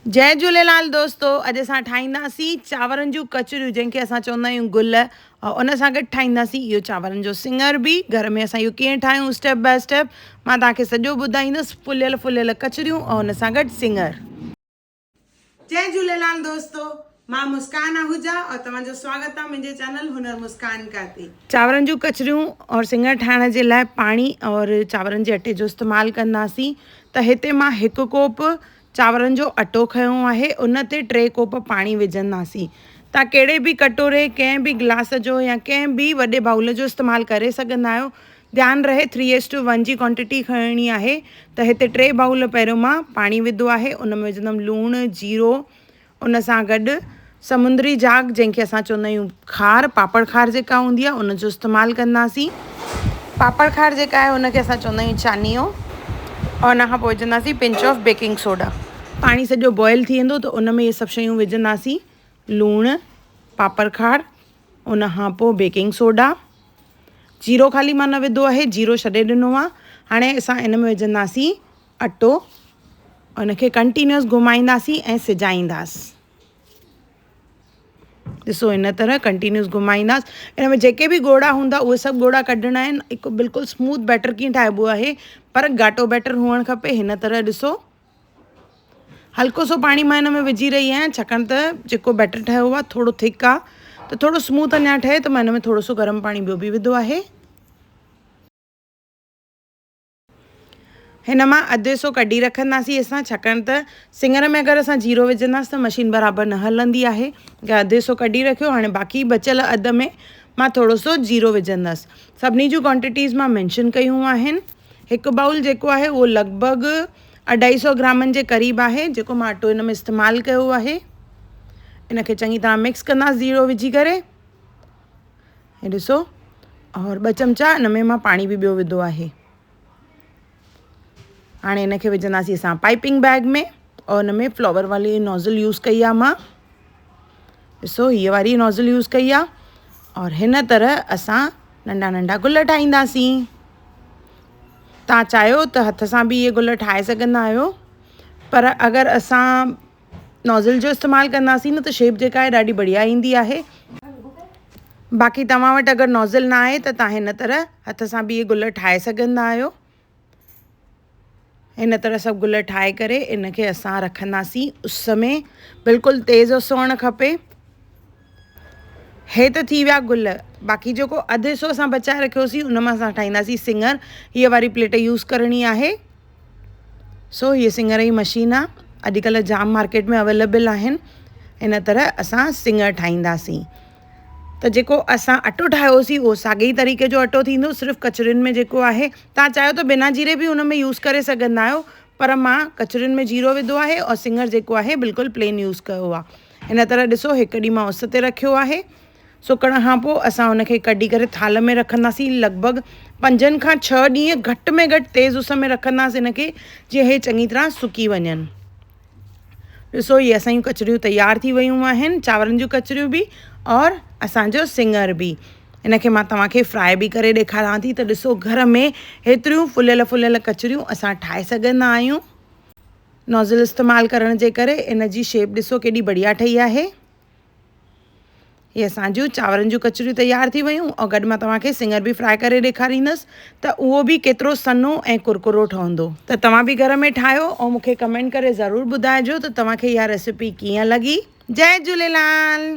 جئي جهوليلال دوستو اڄ اسان ٺاهينداسين چانورن جون ڪچريون جنهن کي اسان چوندا آهيون گل ۽ ان سان گڏ ٺاهينداسين اهو چانورن جو سڱر به گهر ۾ اسان اهو ڪيئن ٺاهيون اسٽيپ باء اسٽيپ مان توهان کي سڄو ٻڌائيندس ڦليل ڦليل ڪچريون ۽ ان سان گڏ سڱر. جئي جهوليلال دوستو مان مسڪان آهوجا اور توهان جو سواگت آ منهنجي چينل هنر مسڪان ڪا تي. چانورن جون ڪچريون اور سڱر ٺاهڻ جي لاء پاڻي اور چانورن جي اٽي جو استعمال ڪنداسين ته هتي مان هڪ ڪوپ چانورن جو اٽو کنيو آهي ان تي ٽي ڪوپ پاڻي وجهنداسين. توهان ڪهڙي به ڪٽوري، ڪنهن به گلاس جو يا ڪنهن به وڏي بائول جو استعمال ڪري سگهندا آهيو. ڌيان رهي ٿري ايس ٽو ون جي ڪوانٽٽي کڻڻي آهي ته هتي ٽي بائول پهريون مان پاڻي وڌو آهي ان ۾ وجهندم لوڻ، جيرو، ان سان گڏ سمندري جاڳ جنهن کي اسان چوندا آهيون کار، پاپڙ کار جيڪا هوندي آهي ان جو استعمال ڪنداسين. پاپڙ کار جيڪا آهي ان کي اسان چوندا آهيون چانيو ۽ ان کان پوء وجهنداسين پنچ آف بيڪنگ سوڊا. پاڻي سڄو بوائل ٿي ويندو ته ان ۾ اهي سڀ شيون وجهنداسين لوڻ، پاپڙ کار، ان کان پوء بيڪنگ سوڊا، جيرو خالي مان نه وڌو آهي جيرو ڇڏي ڏنو آهي. هاڻي اسان ان ۾ وجهنداسين اٽو ان کي ڪنٽينيوس گهمائينداسين ۽ سجائينداس ڏسو ان طرح ڪنٽينيوس گهمائينداس ان ۾ جيڪي به ڳوڙها هوندا اهي سڀ ڳوڙها ڪڍڻا آهن هڪ بلڪل اسموٿ بيٽر ڪيئن ٺاهبو آهي پر گهاٽو بيٽر هئڻ کپي هن طرح ڏسو هلڪو سو پاڻي مان هن ۾ وجهي رهي آهيان ڇاڪاڻ ته جيڪو بيٽر ٺهيو آهي ٿورو ٿڪ آهي ته ٿورو اسموٿ اڃا ٺهي ته مان هن ۾ ٿورو سو گرم پاڻي ٻيو به وڌو آهي. هن مان اڌ حصو ڪڍي رکنداسين اسان ڇاڪاڻ ته سڱر ۾ اگر اسان جيرو وجهنداسين ته مشين برابر نه هلندي آهي اڌ حصو ڪڍي رکيو هاڻي باقي بچيل اڌ ۾ مان ٿورو سو جيرو وجهندس سڀني جون ڪوانٽيٽيز مان مينشن ڪيون آهن هڪ بائول جيڪو آهي اهو لڳ ڀڳ اڍائي سو گرامن جي قريب آهي جيڪو مان اٽو هن ۾ استعمال ڪيو آهي ان کي چڱي طرح مڪس ڪنداسين جيرو وجهي ڪري هي ڏسو اور ٻه چمچا ان ۾ مان پاڻي به ٻيو وڌو آهي هاڻي ان کي وجهنداسين اسان پائپنگ بيگ ۾ اور ان ۾ فلاور واري نوزل يوز ڪئي آهي مان ڏسو هيء واري نوزل يوز ڪئي آهي اور هن طرح اسان ننڍا ننڍا گل ٺاهينداسين توهان چاهيو ته هٿ سان به اهي گل ٺاهي سگهندا آهيو پر اگر اسان نوزل جو استعمال ڪنداسين نه ته شيپ جيڪا آهي ڏاڍي بڙيا ايندي آهي باقي توهان وٽ اگر نوزل نه آهي ته توهان هن طرح هٿ سان به اهي گل ٺاهي سگهندا آهيو هن طرح سڀ گل ٺاهي ڪري ان کي اسان رکنداسين اس ۾ بلڪل تيز اس هئڻ کپي هي ته ٿي ويا گل باقي جيڪو اڌ حصو اسان بچائي رکيوسين ان مان اسان ٺاهينداسين سڱر هيء واري پليٽ يوز ڪرڻي آهي سو هيء سڱر جي مشين آ اڄڪلهه جام مارڪيٽ ۾ اويليبل آهن ان طرح اسان سڱر ٺاهينداسين ته جيڪو اسان اٽو ٺاهيوسين اهو ساڳي ئي طريقي جو اٽو ٿيندو صرف ڪچرين ۾ جيڪو آهي توهان چاهيو ته بنا جيري به ان ۾ يوز ڪري سگهندا آهيو پر مان ڪچرين ۾ جيرو وڌو آهي اور سڱر جيڪو آهي بلڪل پلين يوز ڪيو آهي هن طرح ڏسو هڪ ڏينهن مان اس تي رکيو آهي سڪڻ کان پوء اسان ان کي ڪڍي ڪري ٿالهه ۾ رکنداسين لڳ ڀڳ پنجن کان ڇهه ڏينهن گهٽ ۾ گهٽ تيز اس ۾ رکنداسين ان کي جيئن هي چڱي طرح سڪي وڃن. ڏسو هي اسان جون ڪچريون تيار ٿي ويون آهن چانورن جون ڪچريون به اور اسان جو سڱر به. ان کي مان توهان کي فرائي به ڪري ڏيکاريان ٿي ته ڏسو گهر ۾ هيتريون ڦليل ڦليل ڪچريون اسان ٺاهي سگهندا آهيون. نوزل استعمال ڪرڻ جي ڪري ان جي شيپ ڏسو ڪيڏي بڙيا ٺهي آهي. هي اسان جون چانورن جون ڪچريون تيار ٿي ويون ۽ گڏ مان توهان کي سڱر به فرائي ڪري ڏيکاريندس ته اهو به ڪيترو سنهو ۽ ڪرڪرو ٺهندو. ته توهان به گهر ۾ ٺاهيو ۽ مون کي ڪمينٽ ڪري ضرور ٻڌائجو ته توهان کي اها ريسيپي ڪيئن لڳي. جئي جهوليلال.